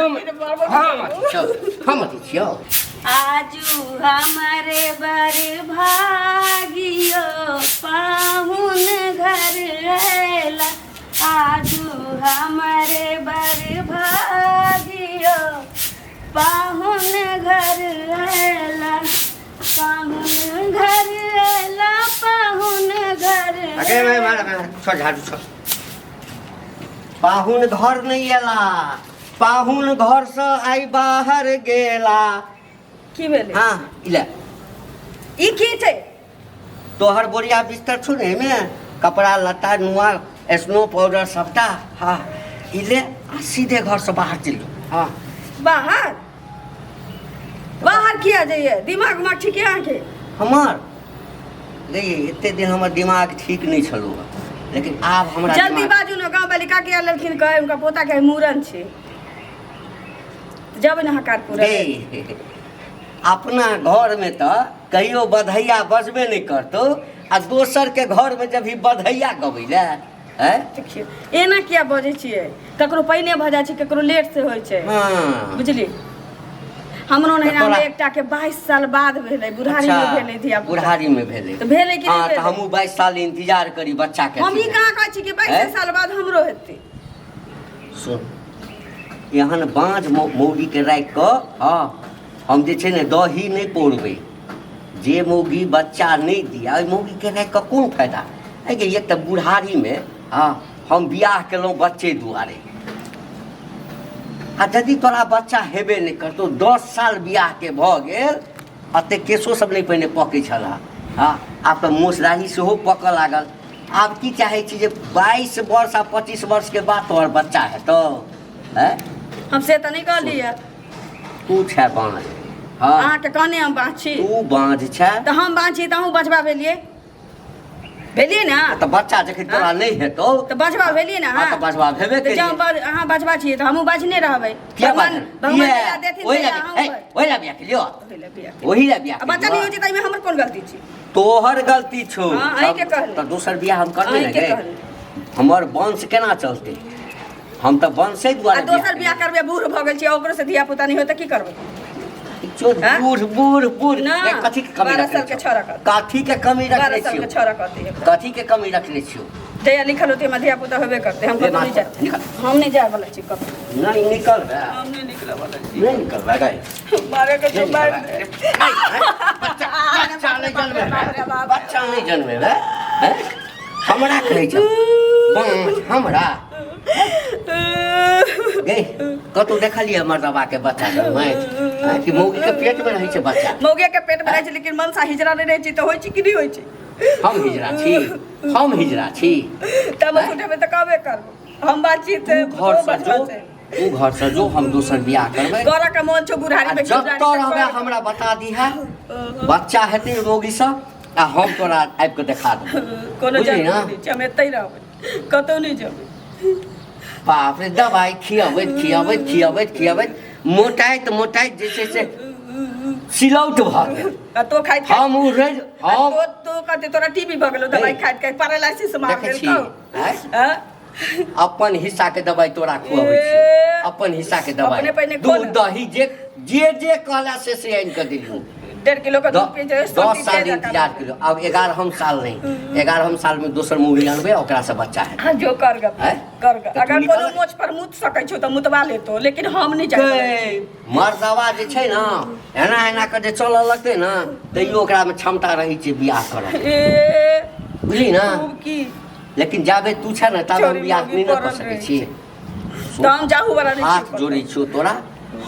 हम हम अथी छियौ, हम अथी छियौ। आजू हमारे बर भागियो पाहुन घर आएला, आजू हमारे बर भागियो पाहुन घर आएला, पाहुन घर आएला, पाहुन घर। अगे मैं मार मार, छोड़ झाड़ू छोड़। पाहुन घर नहीं एला, पाहुन घर से आई बाहर गेला। की भेलै? हाँ, इले। ई की छै? तोहर बोरिया बिस्तर छौ ने, एहिमे कपड़ा लत्ता नुआ स्नो पाउडर सबटा। हाँ, इले आ सीधे घर से बाहर चलि जो। हाँ। बाहर? बाहर किया जाइए? दिमाग उमाग ठीक है अहाँके? हमर गे, एते दिन हमर दिमाग ठीक नहि छलौ हँ, लेकिन आब हमरा जल्दी दिमाग बाजू ने। गाँव वाली काकी आयल लेलखिन, कहे हुनका पोता के मूड़न छै, जब ने हकार पूरा। गे, अपना घरमे तऽ कहियो बधैया बजबे नहि करतौ आ दोसरके घरमे जब ही बधैया गबै लए हैं। देखियौ, एना किया बजै छियै? ककरो पहिने भऽ जाइ छै, ककरो लेट से होइ छै। बुझली, हमरो नैहरा तोरा- मे एकटा के 22 साल बाद भेलै, बुढ़ारी मे भेलै धिया पुता। बुढ़ारी मे भेलै। तऽ भेलै कि नहि तऽ भेलै? हमहूँ 22 साल इंतजार करी बच्चा के। हम ई कहाँ कहै छी कि 22 हैं? साल बाद हमरो हेतै। सुन, एहन बाँझ मौगी के राखि कऽ हँ हम जे छै ने दही नहि पौरबै। जे मौगी बच्चा नहि दिया, ओहि मौगीके राखि कऽ कोन फायदा? एहि एक तऽ बुढ़ारीमे हँ हम बियाह केलहुँ बच्चे दुआरे, आ यदि तोरा बच्चा हेबे नहि करतौ, 10 साल बियाहके भऽ गेल, एतेक केशो सब नहि पहिने पकै छल। हँ, आब तऽ मोसराही सेहो पकऽ लागल। आब की चाहै छी जे 22 वर्ष आ 25 वर्षके बाद तोहर बच्चा हेतौ? हैं? हम से तऽ नहि कहलियै। तू छै बाँझ, हँ। अहाँके कहने हम बाँझ छी? तू बाँझ छै। तऽ हम बाँझ छी तऽ अहूँ बचबा भेलियै, भेलियै ने? तऽ बच्चा जखन तोरा नहि हेतौ तऽ बचबा भेलियै ने? हँ, तऽ बचबा भेबे तऽ जँ केलियै। अहाँ बचबा छियै तऽ हमहूँ बचने रहबै। किया भगवान बाजल? भगवान किया? जहिया देथिन ओहि लए तहिया बियाह अहूँ ओहि लए बियाह केलियौ? ओहि लए बियाह केलियौ। ओहि लए बियाह आ बच्चा नहि केलियौ? होइ छै ताहिमे हमर कोन गलती छै? तोहर गलती छौ। हँ, अहींके कहली। तऽ दोसर बियाह हम करबै ने। अहींके गे कहली। हमर वंश केना चलतै? हम तऽ वंशे आ दुआरे दोसर बियाह करबै, बूढ़ भऽ गेल छियै, ओकरो से धिया पुता नहि होय तऽ की करबै? चोर। आँय? बूढ़ बूढ़ बूढ़। ना, ए, कथी के कमी 12 रखने साल के छियौ? छौड़ा कहतै। कथी के कमी 12 रखने साल के छियौ? छौड़ा कहतै एकरा। कथी के कमी रखने छियौ? जहिया लिखल होतै हमरा धिया पुता होबे करतै। हम ले कतौ नहि माथ जाय। निकल। हम नहि जाय वाला छी कतौ। नहीं निकल बे। हम नहि निकले वाला छी। नहीं निकल बे गई। मारे के नहीं तो मार निकल दे। बे। बच्चा बच्चा नहीं जन्मे बे, बच्चा नहीं जन्मे बे, हैं? हमरा कहै छ बाँझ हमरा? गे, कतौ देखलियै मर्दबा के बच्चा जन्मैत? हैं? कि मौगी के पेट में रहै छै बच्चा? मौगे के पेट में रहै छै, लेकिन मनसा हिजरा नहि रहै छै तऽ होइ छै कि नहि होइ छै? हम हिजरा छी? हम हिजरा छी? तब उठेबै तऽ कहबे करबो हम बातचीत। तू घर से जो, तू घर से जो, हम दोसर बियाह करबै। करऽ के मोन छौ बुढ़ारी आ में जतऽ रहबै हमरा बता दीहे। बच्चा हेतै रोगी सब आ हम तोरा आबि कऽ देखा देबौ। कोनो बुझली जरूरी ने? नहि छै, हम एतहि रहबै, कतहु नहि जेबै। बाप रे, दवाइ खियाबैत खियाबैत खियाबैत खियाबैत मोटाइत मोटाइत जे छै से सिलौट भऽ गेल। आ तो खाइत खाइत हम ओ रहि आ हम तो कहते तोरा टीबी भऽ गेलौ, दवाइ हे। खाइत खाइत पैरालिसिस मार देखै छी, देलकौ। आँय? आँय? अपन हिस्सा के दवाइ तोरा खुआबै छी। ए। अपन हिस्सा के दवाइ। अपने पहिने दूध खोल। दही जे जे जे कहला से से आनि कऽ देलियौ। 1.5 किलो के दूध पी छै। 10 साल इंतजार केलियौ, आब 11हम साल नहि, 11हम साल में दोसर मूवी अनबै, ओकरा से बच्चा हेतै। हाँ, जो कर ग। आँय? कर ग। तऽ तू अगर निकल। कोनो मोछ पर मुत सकै छौ तऽ मुतवा लेतो, लेकिन हम नहि जाय। गै, मर्दवा जे छै ने, एना एना कऽ जे चलऽ लगतै ने, तैयो ओकरामे क्षमता रहै छै बियाह करऽ। ए। बुझली ने? खूब की। लेकिन जाबे तू छै ने, ताबे हम चोरी बियाह मोगी नहि ने कऽ पड़ल सकै रहै छी। तऽ हम जाहू वाला नहि हाथ छी। जोड़ै छियौ तोरा,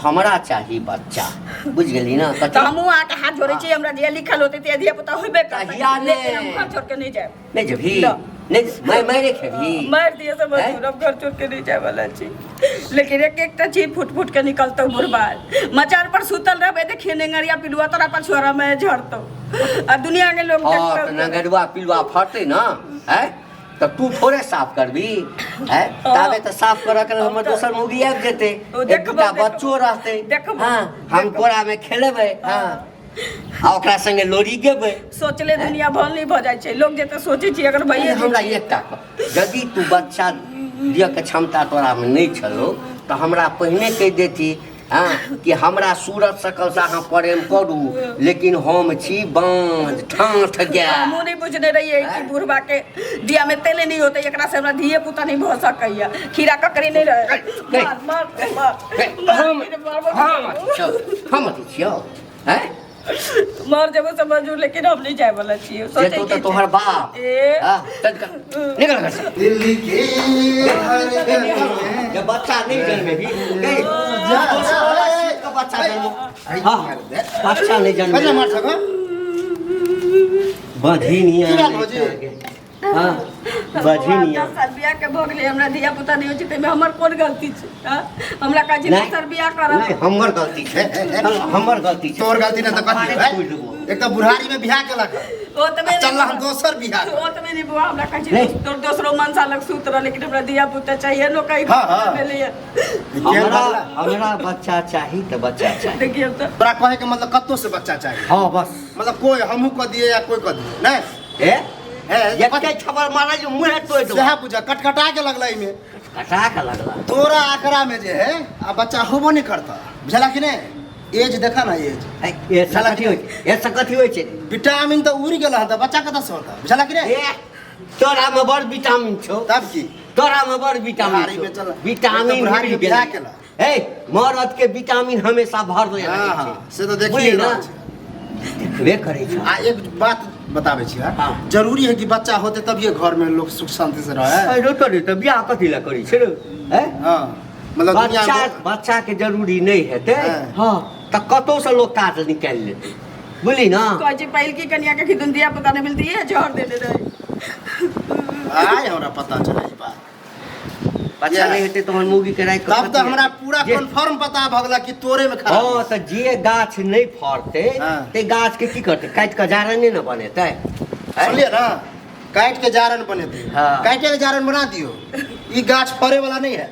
हमरा चाही बच्चा, बुझि गेली ने? तऽ कथी? हमहूँ अहाँके हाथ जोड़ै छी, हमरा जे लिखल होतै ते धिया पुता होबे करतै। कहिया ने? लेकिन हम घर छोड़ के नहि जायब। नहि जेबही? ना। नहि, मैं मारे खेबही? मारि दिए से हैं? मजदूर, हम घर छोड़ के नहीं जाए वाला छी, लेकिन एक एकटा चीज फुट फुट के निकलतौ। बुढ़बा मचान पर सुतल रहबै, देखिए नेंगरिया पिलुआ तोरा पछुआरा में झड़तौ आ दुनिया के लोग हँ, तऽ देखतौ। नगरुआ पिलुआ फड़तै ने, आँय, तऽ तू थोड़े साफ करबी? आँय, ताबे तऽ साफ करऽ के लेल हमर दोसर मौगी आबि जेतै। ओ एक देखबो, दूटा देखबो। बच्चो रहतै। देखबो, हँ, हम देखबो। कोरामे खेलेबै, हँ, आ ओकरा संगे लोरी गेबै। सोचले दुनिया भल नहीं भऽ जाइ छै, लोग जते सोचै छी अगर भइए हमरा एकटा कह, यदि तू बच्चा दिअ के क्षमता तोरामे नहि छलौ तऽ हमरा पहिने कहि देती हँ कि हमरा सूरत सकलसँ अहाँ प्रेम करू लेकिन हम छी बाँझ ठाँठ गाय। हमहूँ नहि बुझने रहियै कि बुढ़बा के दिया में तेले नहीं होते, एकरा से हमरा धिये पुता नहीं भऽ सकैया, खीरा ककड़ी नहीं रहे। मार मार मार। हम मार हम अथी छियौ, हम अथी छियौ हैं। मर जेबो समझू, लेकिन हम नहीं जाए वाला छियै। सोचै जेतौ की तऽ तोहर बाप। ए। हाँ, चल निकल, निकल घर से। दिल के धड़कन में जे बच्चा नहीं जन्मेगी ए, जा, दोसर जा, वाला ए, सीट के बच्चा जन्मो। ए, हाँ, बच्चा नहीं कहिया जन्मेगी। मार सको? बधिनिया की बात नहीं भौजी? जागे। हाँ, बधिनिया। 10 साल बियाह के भऽ गेलै, हमरा धिया पुता नहीं होइ छै, ताहिमे हमर कोन गलती छै? हाँ? हमरा कहै छै नहि। दोसर बियाह करब। नहीं, हमर गलती छै, हमर गलती छै। तोहर गलती नहि तऽ कथी मारे है? छोड़ि देबो। एक तऽ बुढ़ारी में बियाह केलक। ओ तऽ मेरे चल हम दोसर बियाह करब। ओ तऽ मेरे बुआ हमरा कहै छै नहि। तोर दोसरो मनसा लग सुत रह, लेकिन हमरा धिया पुता चाहिए नो कहीं हाँ, हाँ। भेलैया। हमरा हमरा बच्चा चाही तऽ बच्चा चाही। देखियौ तऽ तोरा कहे के मतलब कत्तो से बच्चा चाही? हाँ बस। मतलब कोई हमहूँ कऽ दिए या कोई कऽ दिए नहीं? ए ए, एके छबर मारै जो मुँहे तोड़ि देबो। सएह बुझा कटकटा के लगलै एहिमे। कटा के लगला। तोरा आंकड़ा में जे है आ बच्चा होबो नहीं करता, बुझला कि नहीं? एज देखा ना एज। ए, ए से कथी होइ छै? ए से कथी होइ छै? विटामिन तऽ उड़ि गेल हन तऽ बच्चा कतऽ से होता, बुझला कि नहीं? ए, तोरा में बड़ विटामिन छौ। तब की? तोरा में बड़ विटामिन बुढ़ारी छौ। में चल। विटामिन एक तऽ बुढ़ारी उड़ि में बियाह गेलै। केला। ए, मरद के विटामिन हमेशा भरले हाँ, रहै हाँ, छै। से तऽ देखिए बुझली ना? रहल छै। देखबे करै छौ। आ एक बात बताबै छी हाँ। जरूरी है कि बच्चा होते तभिए घर में लोग सुख शांति से रहे। अरे तोरे तऽ बियाह कथी लए करै छै रे? हैं? हाँ, मतलब दुनिया बच्चा में- बच्चा के जरूरी नहीं हेतै। हाँ। हाँ, तऽ कतौ से लोग काज निकालि लेतै, बुझली ना? कहै छै पहिलकी कनिया के खिदुन दिया पता नहीं मिलती है, जहर देने रहे। आइ हमरा पता चलै ई बात। बच्चा नहीं हेतै तऽ हमर मौगी के राखि कऽ तब तऽ कथी हमरा हेतै? पूरा जे- कंफर्म पता भऽ गेला कि तोरे में खराब। हँ तऽ जे गाछ नहि फड़तै हाँ। ते गाछ के की करतै? काटि कऽ जारनि नहि ने बनेतै? हैं? सुनलियै ना, काटि के जारन बनेतै। हाँ। काटि के जारन बना दियौ, ई गाछ फड़े वाला नहीं है।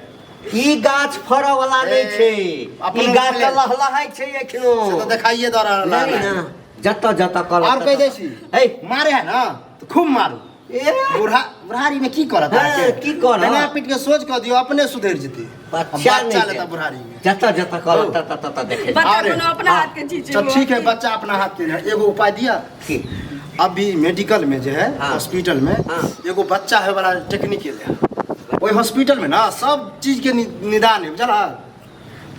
ई गाछ फड़ऽ वाला नहि ए, छै, ई अपनो गाछ तऽ भेलै। लहलहाइ छै एखनो। से तऽ देखाइए दऽ रहल नहि है। ने, जतऽ जतऽ करत आओर कहि दै छी, हे मारे है ना तऽ खूब मारू। ए, बुढ़ा बुढ़ारी में की करत हाँ, अहाँके? की करत? बिना पीट के सोच कऽ दियौ, अपने सुधरि जेतै। बच्चा बच्चा नहि लेता छै। बुढ़ारी में। जतऽ जतऽ करत ततऽ ततऽ देखै बच्चा अरे, कोनो अपना हाँ। हाथ के चीज चल ठीक है, बच्चा अपना हाथ के है। एगो उपाय दिया की? अभी मेडिकल में जे है, हाँ। हॉस्पिटल में हाँ। एगो बच्चा है वाला टेक्निक है। ओहि हॉस्पिटल में ना सब चीज के निदान है, बुझल?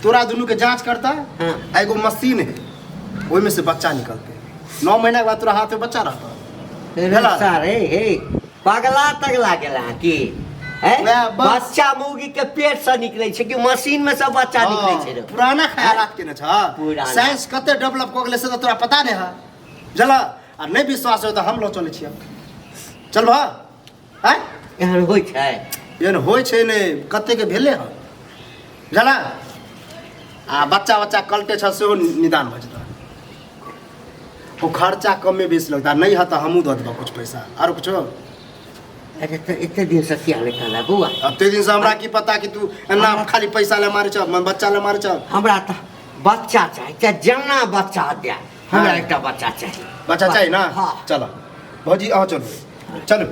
तोरा दुनू के जांच करता। हाँ। आ एगो मशीन है, ओहि में से बच्चा निकलते। 9 महीना के बाद तोरा हाथ में बच्चा रहता। रे भेला? सारे हे पगला तगला गेला की? हैं? वएह बस। बच्चा मौगी के पेट से निकलै छै कि मशीन में से बच्चा निकलै छै रे? पुराना ख्यालात के ने छ। पुराना। साइंस कते डेवलप कऽ गेलै से तऽ तोरा पता नहि है, बुझल? आ नहि विश्वास हो तऽ हम लऽ चलै छियै, चल भऽ। आँय? एहन होइ छै? एहन होइ छै नहि, कतेके भेलै हन, बुझल? आ बच्चा बच्चा कलटे छ सेहो निदान भऽ जेतऽ। ओ खर्चा कमे बेसी लगता नहीं है तऽ हमहूँ दऽ देबऽ कुछ पैसा आरो कुछो। अच्छा तऽ एते दिन से किया नहि कहला बौआ? एते दिन से हमरा की पता कि तू एना खाली पैसा ले मारे छ, बच्चा ले मारे छ। हमरा तऽ बच्चा चाही, चाहे जेना बच्चा दे, हमरा हाँ। एकटा बच्चा चाही। बच्चा चाही ना? हाँ। चलो भौजी, अहाँ चलू चलू।